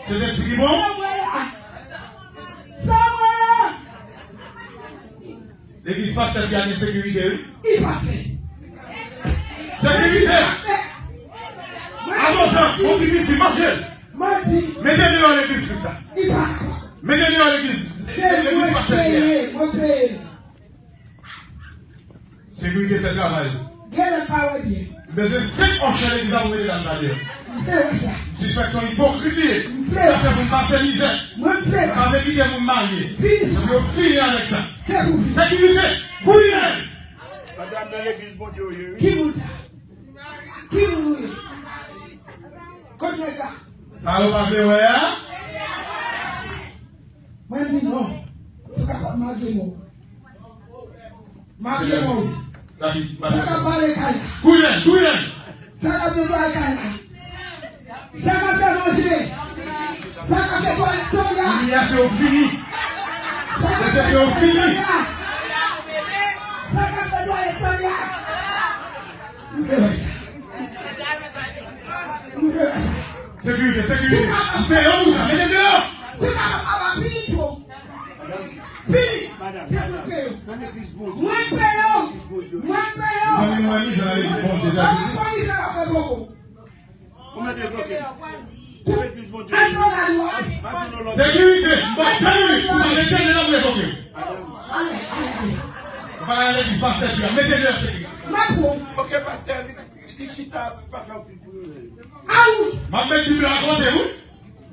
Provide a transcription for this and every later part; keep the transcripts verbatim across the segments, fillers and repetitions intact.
Sentespri ki bon? Sa mwen la. Sa mwen la. Legliz Pastè Pierre gen sekirite, wi. Li pa fè. Sekirite. Avan sa, yon ti piti manje. Manje. Mete deyò legliz Kris la. Li pa kapab. Mete deyò legliz. Se legliz mwen Pastè Pierre. Peye, mwen peye. Sekirite fè travay ou. Genlè pa wè byen. M bezwen senk òchè legliz la pou mete dam nan deyò. M vle wè sa. M sispèk se yon ipokrit li ye. M vle wè sa. Kite moun pase mizè. Mwen m vle wè sa. Pa vle kite moun marye. Fini sa. Epi yo fini avèk sa. Se pou fini. Sekirite, bouyi nèg. Madanm nan legliz Bondye w ye, wi. Ki moun sa? Ki moun ou ye? Kot nèg la? Sa yo pa vle wè a? Mwen di non. Sou kapab mage mò. Mage mò. Sa k ap pale kay la. Touye l, touye l. Sa k ap netwaye kay la. Sa k ap fè manje. Sa k ap netwaye tòy la. Imiliasyon yo fini. Sa k ap fè tòy la. Sa k ap netwaye tòy la. Sekirite, sekirite. M peye w pou sa. Mete deyò. Fini. Se mwen peye w. Mwen peye w. Mwen peye w. Zanmi nou wè mizè nan legliz Bondye. Mwen peye w. Ou mete bloke. Ou mete plis Bondye. Sekirite, m ba w de minit. Si w pa mete deyò, m revoke w. Ou pa al legliz pastè Pierre, mete deyò sekirite. Ok, pastè, li, li chita, pa fè anpil bri. M ap met Bib la kote, wi.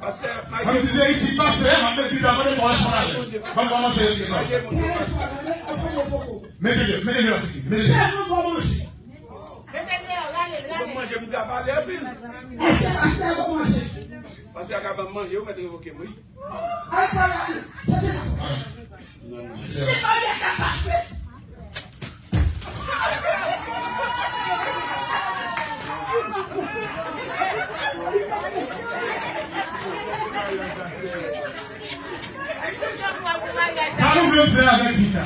Pastè, m ap di se isit pastè, m ap met Bib la kote pou responsab. Ban m kòmanse retire sa. Mete deyò, mete deyò sekirite, mete deyò. Mete deyò, rale, rale. Bon manje, m ka pale anpil. Èske pastè bon manje? Pastè a ka ban m manje, ou mèt revoke m, wi. Al pale a li. Chèche la. Li pa gen sa pase. Sa nou vle fè avèk fi sa?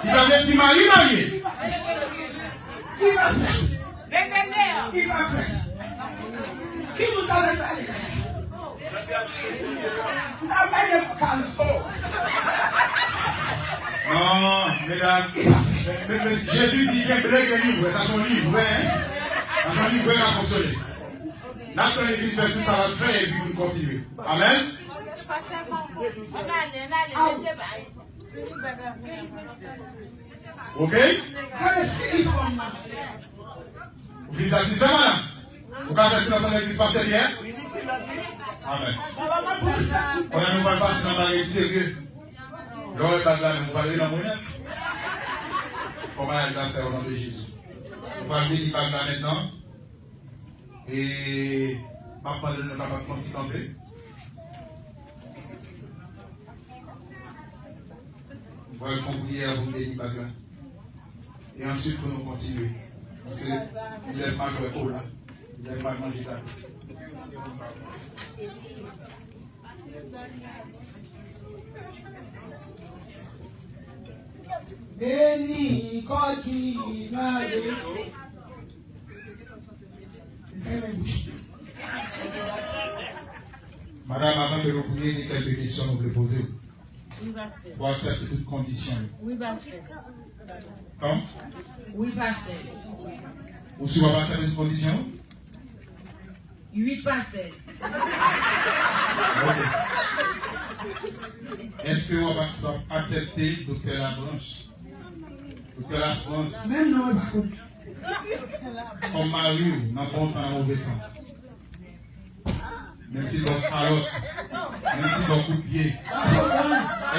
Li pa vle ti mari marye. Li pa fè. Li pa fè. Ki moun ta mèt pale? N ap pale de kalo. Non, medam, men, men, men, Jezi di gen ble, gen livrè. Sa se yon livrè, en. Sa se yon livrè k ap fonksyone. N ap tann li vin fè tout sa l ap fè epi pou n kontinye. Amèn. Ok? Ou fin satisfè, madanm? Ou ka fè silans nan legliz pastè Pierre? Amèn. Kounye a nou pral pase nan bagay serye. Lè w wè bag la menm, ou pral rele anmwey nèt. Kòman l ap fè o non de Jezi? Nou pral beni bag la mentnan. E m ap mande nou kapab pran ti kanpe. M pral fè yon priyè pou m beni bag la. E answit pou nou kontinye. Paske li lè m pa jwe kola. Li lè m pa manje gate. Beni kò ki mare. Fèmen bouch. Madanm, avan ke nou priye, gen kèlke kesyon nou vle poze w. Wi, pastè. Pou aksepte tout kondisyon yo. Wi, pastè. Kòman? Wi, pastè. Ou si w ap aksepte tout kondisyon yo? Wi, pastè. Ok. Èske w ap aksep-, aksepte Doktè Labranche, Doktè Lafrans, menm non, mwen pa konn, kòm mari w nan bon tan, nan move tan? Menm si l ba w kalòt, menm si l ba w kout pye,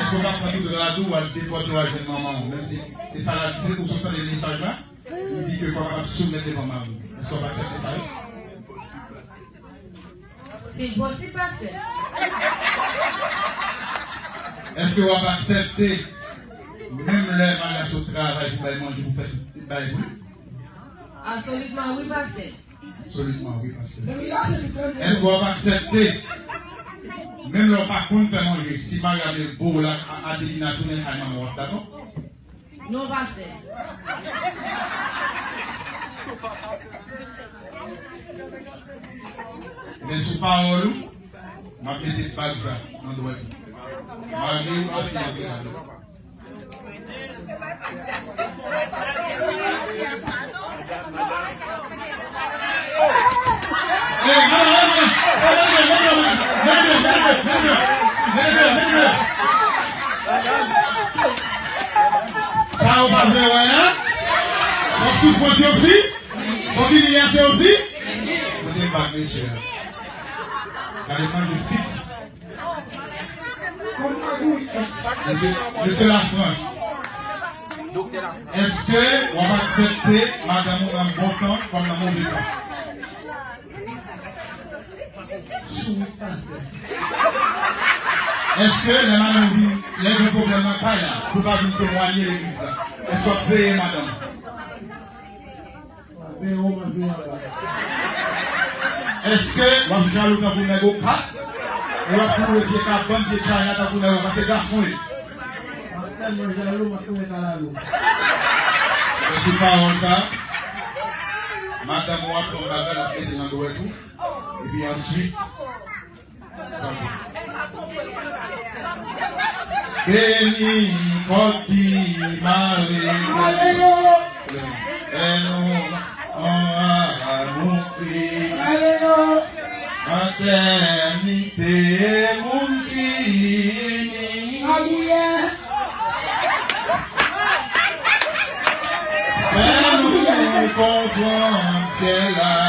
èske w p ap pran tout rad ou, w al depòte w al jwenn manman w, menm si se sa l ap di, se pou w sot tande mesaj la? Li di ke fò w kapab soumèt devan mari w. Èske w ap aksepte sa, wi? Se posib, pastè. Èske w ap aksepte, menm lè mari a sot travay pou bay manje, pou fè tout bagay pou li? Absolitman, wi, pastè. Absolitman, wi, pastè. Èske w ap aksepte, menm lè w pa konn fè manje, si mari a vle bo w la, a, a, ateli nan tounen kay manman w, w ap dakò? Non, pastè. Sou pawòl ou, m ap mete bag sa nan dwèt ou. Mari w ap fè anpil avè w. Hey, non, non, non, non. Sa yo pa vle wè a? W ap soufrans yo fi? Fòk imilyansyon yo fi? Kote bag mesye a? Gade manje fiks. Mesye, mesye Lafrans, èske w ap aksepte madanm ou nan bon tan kòm nan move tan? Sourit pastè. Èske lè madanm ou vin, lè gen pwoblèm nan kay la, pou l pa vin temwanye legliz la, èske w ap veye madanm ou? M ap veye wo, m ap veye anba. Èske w ap jalou tankou nèg Okat? E w ap kouri vye kabann, vye chaya tankou nèg Okat? Se gason w ye. M ap tèlman jalou, m ap tounen kalalou. E sou pawòl sa, madanm ou ap pran bagay, l ap mete nan dwèt ou. Epi answit, beni kòd ki mare. Mare yo. Lè nou an a nou kri. Mare yo. Matènite moun ki ini. Abiye. Fè nou konprann syèl la.